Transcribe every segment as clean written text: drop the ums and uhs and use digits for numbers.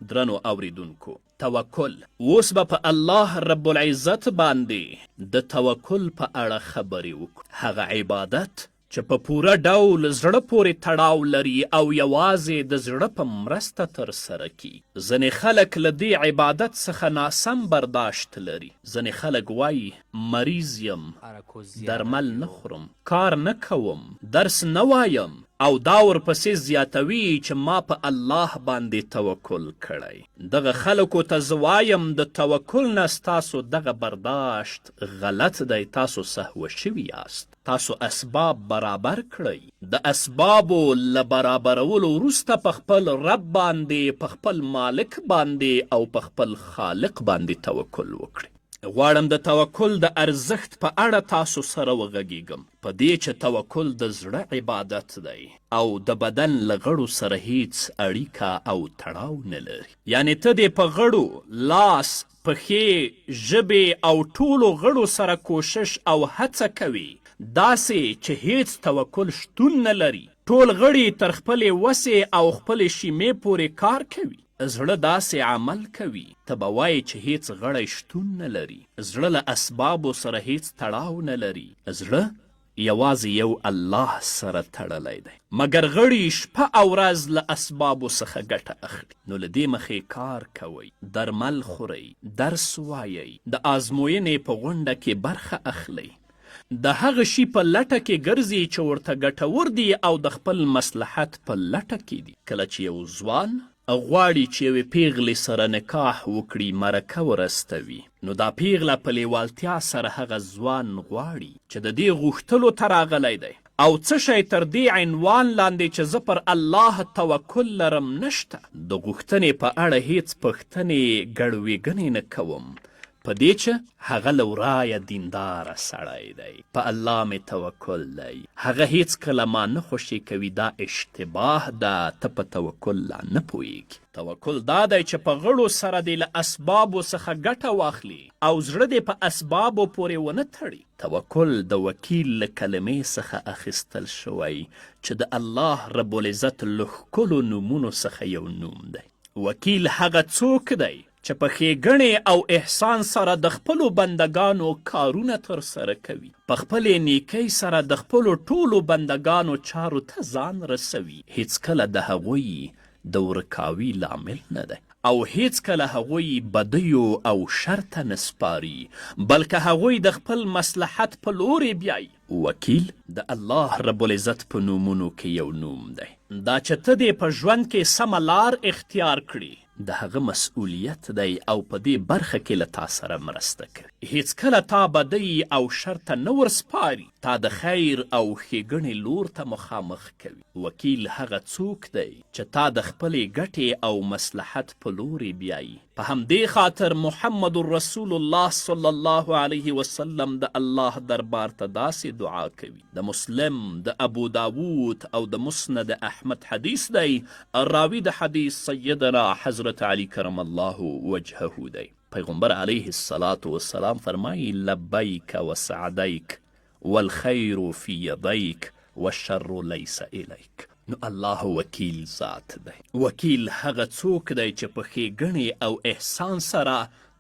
درنو اوریدونکو! توکل، اوس به په الله رب العزت باندې د توکل په اړه خبرې وکړو، هغه عبادت چې په پوره ډول زړه پورې تړاو لري او یوازې د زړه په مرسته ترسره کیږي. ځینې خلک له دې عبادت څخه ناسم برداشت لري. ځینې خلک وایي، مریض یم، درمل نه خورم، کار نه کوم، درس نه وایم او دا ورپسې زیاتوي چې ما په الله باندې توکل کړی. دغه خلکو ته زه وایم د توکل نه ستاسو دغه برداشت غلط دی، تاسو سهوه شوي یاست. تاسو اسباب برابر کړئ، د اسبابو له برابرولو وروسته په خپل رب باندې، په خپل مالک باندې او په خپل خالق باندې توکل وکړئ. غواړم د توکل د ارزښت په اړه تاسو سره وغږیږم، په دې چې توکل د زړه عبادت دی او د بدن له غړو سره هیڅ اړیکه او تړاو نه لري. یعنې ته دې په غړو، لاس، پښې، ژبې او ټولو غړو سره کوشش او هڅه کوې، داسې چې هېڅ توکل شتون نه لري، ټول غړي تر خپلې وسې او خپلې شیمې پورې کار کوي، زړه داسې عمل کوي، ته به وایې چې هېڅ غړی شتون نه لري، زړه له اسبابو سره هېڅ تړاو نه لري، زړه یوازې یو الله سره تړلی دی، مګر غړي شپه او ورځ له اسبابو څخه ګټه اخلي، نو له دې مخې کار کوئ، درمل خورئ، درس وایئ، د آزموینې په غونډه کې برخه اخلئ، د هغه شي په لټه کې ګرځي چې ورته ګټور دي او د خپل مصلحت په لټه کې دي. کله چې یو ځوان غواړي چې یوې پیغلې سره نکاح وکړي، مرکه ورستوي، نو دا پیغله په لیوالتیا سره هغه ځوان غواړي چې د دې غوښتلو ته راغلی دی او څه شی تر دې عنوان لاندې چې زه پر الله توکل لرم نشته. د غوښتنې په اړه هیڅ پوښتنې ګړویګنې نه کوم، په دې چې هغه له ورایه دینداره سړی دی، په الله مې توکل دی، هغه هیڅکله ما نه خوشې کوي، دا اشتباه ده، ته په توکل لا نه پوهیږې. توکل دا دی چې په غړو سره دې له اسبابو څخه ګټه واخلې او زړه دې په اسبابو پورې ونه تړي. توکل د وکیل له کلمې څخه اخیستل شوی چې د الله رب العزت له ښکلو نومونو څخه یو نوم دی. وکیل هغه څوک دی چې په ښېګڼې او احسان سره د خپلو بندګانو کارونه ترسره کوي، په خپلې نېکۍ سره د خپلو ټولو بندګانو چارو ته ځان رسوي، هېڅکله د هغوی د ورکاوي لامل نه دی او هېڅکله هغوی بدیو او شر ته نه سپاري، بلکه هغوی د خپل مصلحت په لورې بیایي. وکیل د الله رب العزت په نومونو کې یو نوم دی. دا چې ته دې په ژوند کې سمه لار اختیار کړې، د هغه مسؤلیت دی او په دې برخه کې له تا سره مرسته کوي. هېڅکله تا بدۍ او شر ته نه ورسپاري، تا د خیر او ښېګڼې لور ته مخامخ کوي. وکیل هغه څوک دی چې تا د خپلې ګټې او مصلحت په لورې بیایي. په همدې خاطر محمد رسول الله صلی الله علیه وسلم د الله دربار ته داسې دعا کوي. د مسلم، د ابو داود او د مسند احمد حدیث دی، راوي د حدیث سیدنا حضرت علی کرم الله وجهه دی. پیغمبر علیه الصلاة والسلام فرمایي، لبیک وسعدیک والخیر فی یدیک والشر لیس الیک. نو الله وکیل ذات دی. وکیل هغه څوک دی چې په ښېګڼې او احسان سره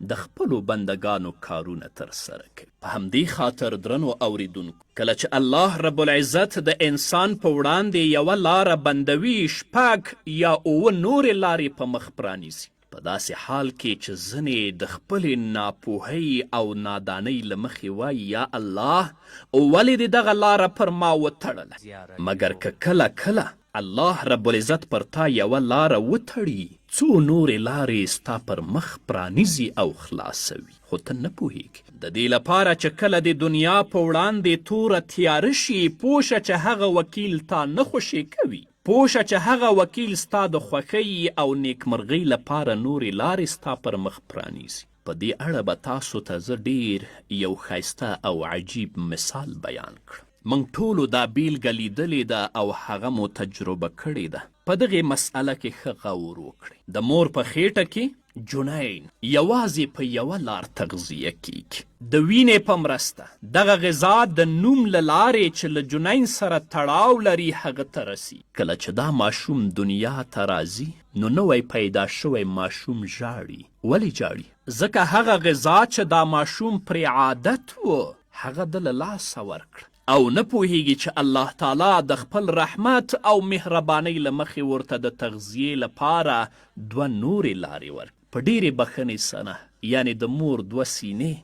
د خپلو بندګانو کارونه ترسره کوي. په همدې خاطر درنو اورېدونکو! کله چې الله رب العزت د انسان په وړاندې یوه لاره بندوي، شپږ یا اووه نورې لارې په مخ پرانیزي. په داسې حال کې چې ځینې د خپلې ناپوهۍ او نادانۍ له مخې وايي، یا الله! ولې دې دغه لاره پر ما وتړله؟ مګر که کله کله الله رب العزت پر تا یوه لاره وتړي، څو نورې لارې ستا پر مخ پرانیزي او خلاصوي، خو ته نه پوهېږې. د دې لپاره چې کله د دنیا په وړاندې توره تیاره شي، پوه شه چې هغه وکیل تا نه خوشې کوي. پوه شه چې هغه وکیل ستا د خوښۍ او نیکمرغۍ لپاره نورې لارې ستا پر مخ پرانیزي. په دې اړه به تاسو ته زه ډېر یو ښایسته او عجیب مثال بیان کړم. موږ ټولو دا بېلګه لیدلې ده او هغه مو تجربه کړې ده. په دغې مسئله کې ښه غور وکړئ. د مور په خېټه کې جنین یوازې په یوه لار تغذیه کیږي، د وینې په مرسته. دغه غذا د نوم له لارې چې له جنین سره تړاو لري هغه ته رسي. کله چې دا ماشوم دنیا ته راځي نو نوی پیدا شوی ماشوم ژاړي. ولې ژاړي؟ ځکه هغه غذا چې دا ماشوم پرې عادت و هغه ده له لاسه ورکړه او نه پوهیږي چې الله تعالی د خپل رحمت او مهربانۍ له مخې ورته د تغذیې لپاره دوه نورې لارې ورکړي. په ډېرې بښنې سره یعنې د مور دوه سینې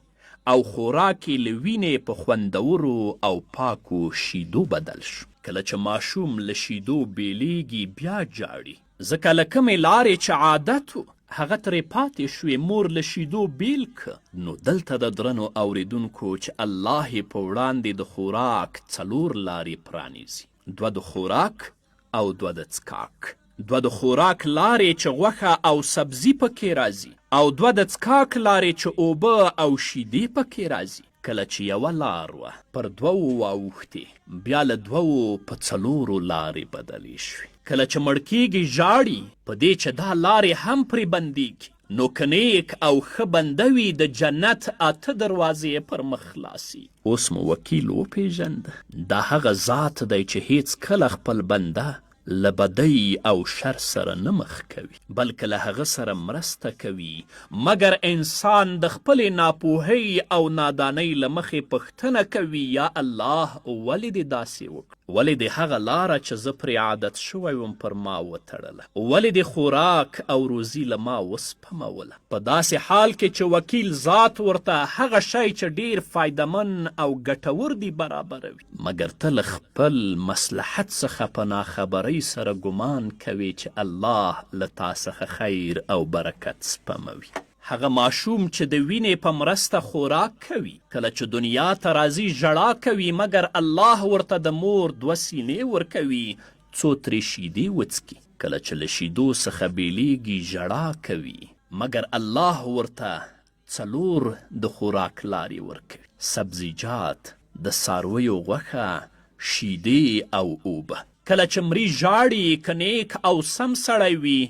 او خوراک یې له وینې په خوندورو او پاکو شیدو بدل شو. کله چې ماشوم له شیدو بېلېږي بیا ژاړي، ځکه له کومې لارې چې عادت و هغه ترې پاتې شوې، مور له شیدو بېل که. نو دلته د درنو اورېدونکو چې الله یې په وړاندې د خوراک څلور لارې پرانیزي، دوه د خوراک او دوه د څکاک. دوه د خوراک لارې چې غوښه او سبزي پکې راځي او دوه د څکاک لارې چې اوبه او شیدې پکې راځي. کله چې یوه لار وه پر دوو واوښتې، بیا له دوو په څلورو لارې بدلې شوې. کله چې مړ کېږي ژاړي، په دې چې دا لارې هم پرې بندېږي. نو که نیک او ښه بنده وي د جنت اته دروازې یې پر مخ خلاصېږي. اوس مو وکیل وپېژند، دا هغه ذات دی چې هېڅکله خپل بنده له بدۍ او شر سره نه مخ کوي، بلکه له هغه سره مرسته کوي، مګر انسان د خپلې ناپوهۍ او نادانۍ له مخې پوښتنه کوي، یا الله ولې دې داسې وکړل؟ ولې دې هغه لاره چې زه پرې عادت شوی وم پر ما وتړله؟ ولې دې خوراک او روزي له ما وسپموله؟ په داسې حال کې چې وکیل ذات ورته هغه شی چې ډېر فایدهمن او ګټور دي برابروي. مګر ته له خپل مصلحت څخه په ناخبرۍ سره ګمان کوې چې الله له تا څخه خیر او برکت سپموي. هغه ماشوم چې د وینې په مرسته خوراک کوي، کله چې دنیا ته راځي ژړا کوي، مګر الله ورته د مور دوه سینې ورکوي څو ترې شیدې وڅکي. کله چې له شیدو څخه بېلېږي ژړا کوي، مګر الله ورته څلور د خوراک لارې ورکوي، سبزیجات، د څارویو غوښه، شیدې او اوبه. کله چې مري ژاړي، که نیک او سم سړی وي،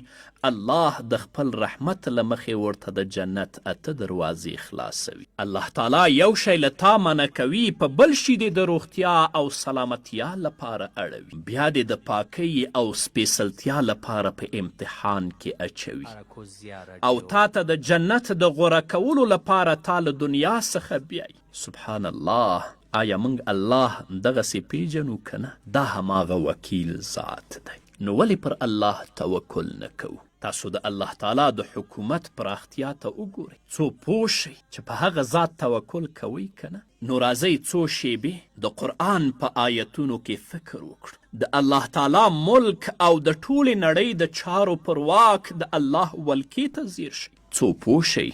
الله د خپل رحمت له مخې ورته د جنت اته دروازې خلاصوي. الله تعالی یو شی له تا منع کوي، په بل شي دې د روغتیا او سلامتیا لپاره اړوي، بیا دې د پاکۍ او سپېڅلتیا لپاره په امتحان کې اچوي. او تا ته د جنت د غوره کولو لپاره تا له دنیا څخه بیایي. سبحان الله آیا موږ الله دغسې پیژنو که نه؟ دا هماغه وکیل ذات دی. نو ولې پر الله توکل نه کوو؟ تاسو د الله تعالی د حکومت پراختیا ته وګورئ څو پوه شئ چې په هغه ذات توکل کوئ که نه. نو راځئ څو شېبې د قرآن په آیتونو کې فکر وکړو. د الله تعالی ملک او د ټولې نړۍ د چارو پر واک د الله ولکې ته ځیر شئ، څو پوه شئ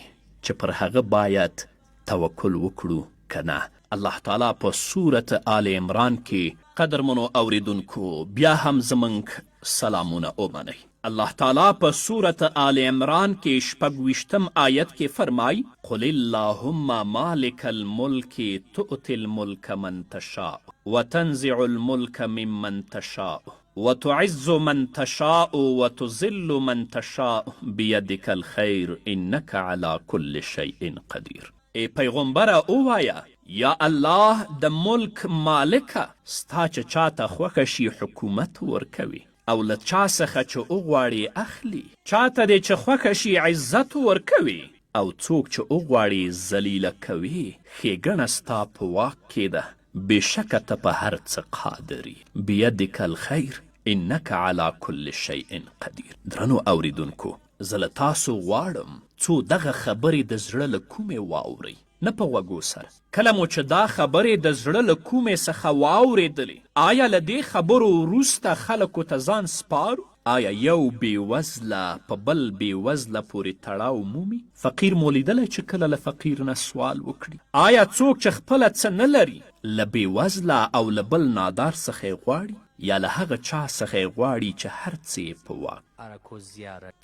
چې پر هغه باید توکل وکړو که نه. الله تعالی په سورة آل عمران کې. قدرمنو اورېدونکو بیا هم زمونږ سلامونه ومنئ. الله تعالی په سورة آل عمران کې شپږویشتم آیت کې فرمائی، قل اللهم مالک الملک تؤتي الملک من تشاء وتنزع الملک ممن تشاء وتعز من تشاء وتذل من تشاء بيدک الخير انک علی کل شیء قدیر. ای پیغمبره ووایه، یا الله د ملک مالکه! ستا چې چاته خوښه شي حکومت ورکوې او له چا څخه چې وغواړې اخلي، چاته دې چې خوښه شي عزت ورکوې او څوک چې وغواړې ذلیله کوې، ښېګڼه ستا په واک کې ده، بېشکه ته په هر څه قادر یې، بیدک الخیر انک علی کل شیء قدیر. درنو اورېدونکو! زه له تاسو غواړم څو دغه خبرې د زړه له کومې واورئ، نه په غوږو سره. کله مو چې دا خبرې د زړه له کومې څخه واورېدلې، آیا له دې خبرو وروسته خلکو ته ځان سپارو؟ آیا یو بې وزله په بل بې وزله پورې تړاو مومي؟ فقیر مو لیدلی چې کله له فقیر نه سوال وکړي؟ آیا څوک چې خپله څه نه لري، له بې وزله او له بل نادار څخه یې غواړي؟ یا له هغه چا څخه یې غواړي چې هر څه یې په واک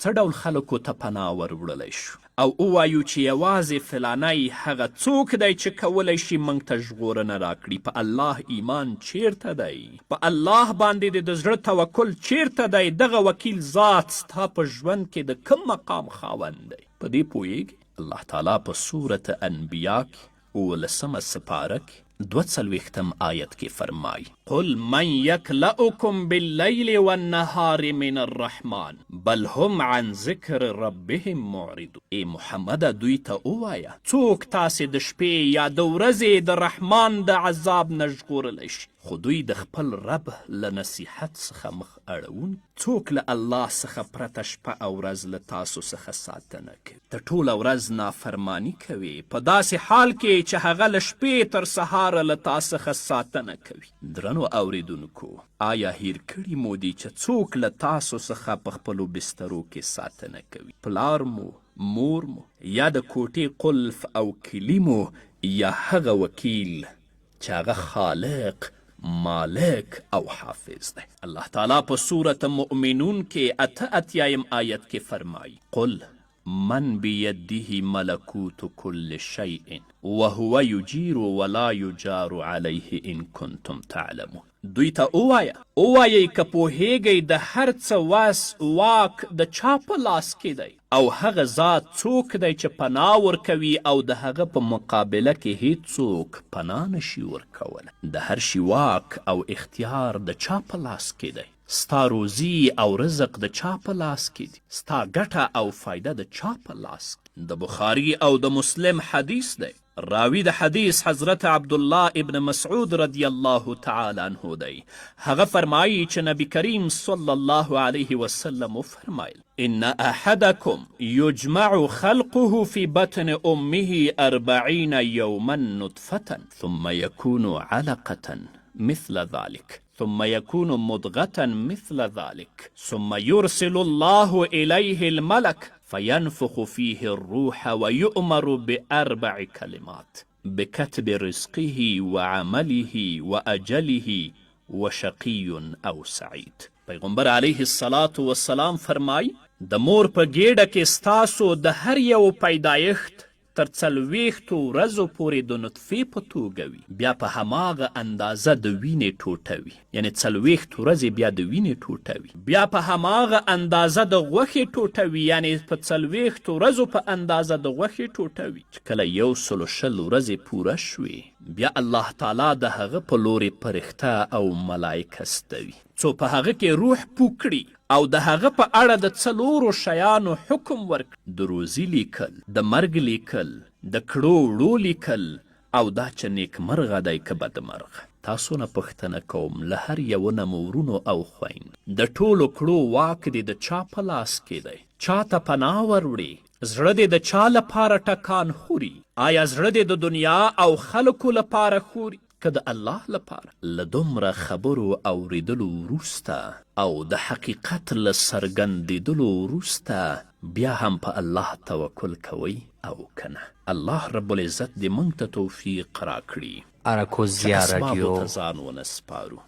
څه ډول خلکو ته پناه ور وړلی شو او ووایو چې یوازې فلانی هغه څوک دی چې کولی شي موږ ته ژغورنه راکړي؟ په الله ایمان چیرته دی؟ په الله باندې دې د زړه توکل چیرته دی؟ دغه وکیل ذات ستا په ژوند کې د کوم مقام خاوند دی؟ په دې پوهیږې؟ الله تعالی په سورة انبیا کې اوولسمه سپاره کې 42م آیت کې فرمایي: قل من یکلأکم باللیل والنهار من الرحمن بل هم عن ذکر ربهم معرضون. ای محمده دوی ته ووایه، څوک تاسې د شپې یا د ورځې د رحمان د عذاب نه ژغورلی شي؟ خو دوی د خپل رب له نصیحت څخه مخ اړوونکي. څوک له الله څخه پرته شپه او ورځ له تاسو څخه ساتنه کوي؟ ته ټوله ورځ نافرماني کوې، په داسې حال کې چې هغه له شپې تر سهاره له تا څخه ساتنه کوي. درنو اورېدونکو! آیا هېر کړي مو دي چې څوک له تاسو څخه په خپلو بسترو کې ساتنه کوي؟ پلار مو، مور مو، یا د کوټې قلف او کلي مو، یا هغه وکیل چې هغه خالق، مالک او حافظ دی. الله تعالی په سورة مؤمنون کې 88یم آیت کې فرمایي: قل من بیده ملکوت کل شیء وهو یجیر ولا یجار علیه ان کنتم تعلمون. دوی ته ووایه، ووایئ که پوهیږئ د هر څه وس، واک، د چا په لاس کې دی؟ او هغه ذات څوک دی چې پناه ورکوي او د هغه په مقابله کې هیڅوک پناه نشي ورکولی؟ د هر شي واک او اختیار د چا په لاس کې دی؟ ستا روزي او رزق د چا په لاس کې دي؟ ستا ګټه او فایده د چا په لاس کې؟ د بخاري او د مسلم حدیث دی. راوي د حدیث حضرت عبدالله ابن مسعود رضی الله تعالی عنه دی، هغه فرمایي چې نبی کریم صلی الله علیه وسلم وفرمایل: ان احدکم یجمع خلقه فی بطن امه 40 یوما نطفة ثم یکون علقة مثل ذلک ثم يكون مضغة مثل ذلك ثم يرسل الله إليه الملك فينفخ فيه الروح ويؤمر بأربع كلمات بكتب رزقه وعمله وأجله وشقي أو سعيد. پیغمبر علیه الصلاة والسلام فرمای: د مور په ګیډه کې ستاسو د هر یو پیدایښت تر 40 ورځو پورې د نطفې په توګه وي، بیا په هماغه اندازه د وینې ټوټه وي، یعنې 40 ورځې بیا د وینې ټوټه وي، بیا په هماغه اندازه د غوښې ټوټه وي، یعنې په 40 ورځو په اندازه د غوښې ټوټه وي، چې کله 120 ورځې پوره شوې، بیا الله تعالی د هغه په لورې پرښته او ملایک استوي، څو په هغه کې روح پوک کړي او د هغه په اړه د څلورو شیانو حکم ورکړي: د روزي لیکل، د مرګ لیکل، د کړو وړو لیکل او دا چې نیکمرغه دی که بدمرغه. تاسو نه پوښتنه کوم له هر یوه نه مو ورونو او خویندو، د ټولو کړو واک دې د چا په لاس کې دی؟ چا ته پناه وروړې؟ زړه دې د چا لپاره ټکان خوري؟ آیا زړه دې د دنیا او خلکو لپاره ښوري که د الله لپاره؟ له دومره خبرو اورېدلو وروسته او د حقیقت له څرګندېدلو وروسته بیا هم په الله توکل کوئ او که نه؟ الله رب العزت دې موږ ته توفیق راکړي چې اراکوزیا اسبابو راډیو. ته ځان ونه سپارو،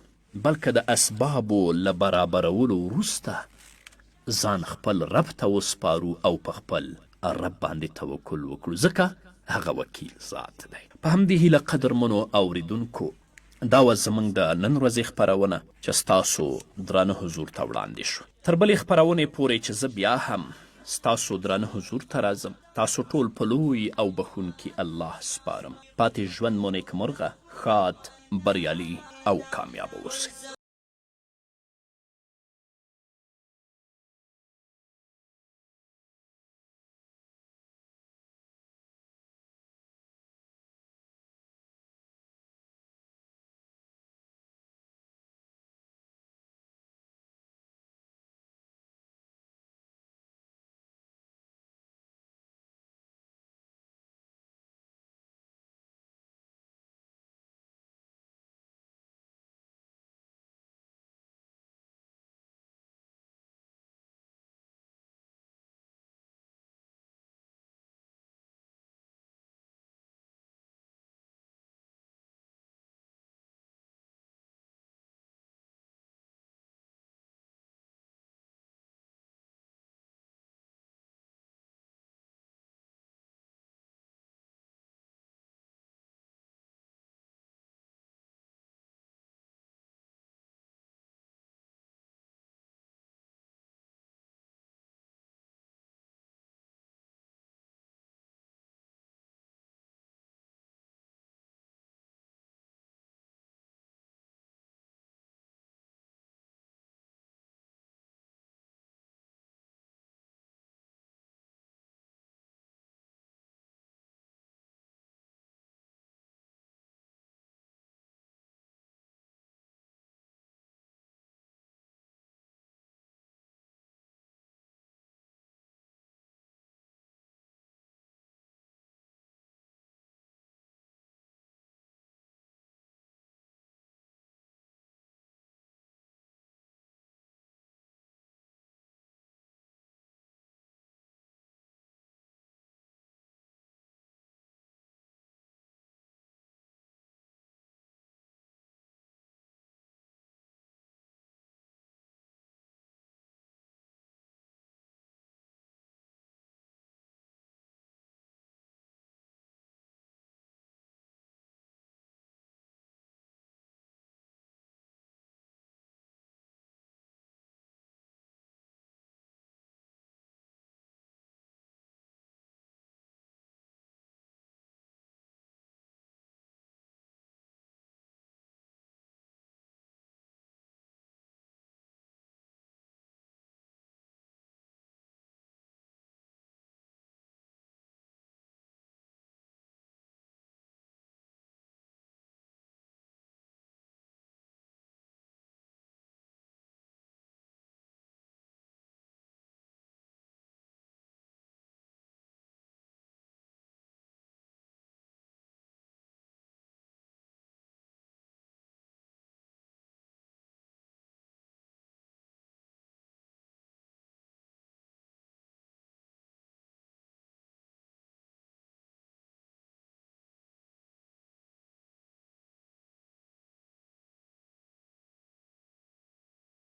بلکه د اسبابو له برابرولو وروسته ځان خپل رب ته وسپارو او په خپل رب باندې توکل وکړو، ځکه هغه وکیل ذات دی. په همدې هیله قدرمنو اوریدونکو، دا وه زموږ د نن ورځې خپرونه چې ستاسو درانه حضور ته وړاندې شوه. تر بلې خپرونې پورې چې زه بیا هم ستاسو درانه حضور ته راځم، تاسو ټول په لوی او بښونکي الله سپارم. پاتې ژوند مو نیکمرغه، ښاد، بریالي او کامیاب اوسئ.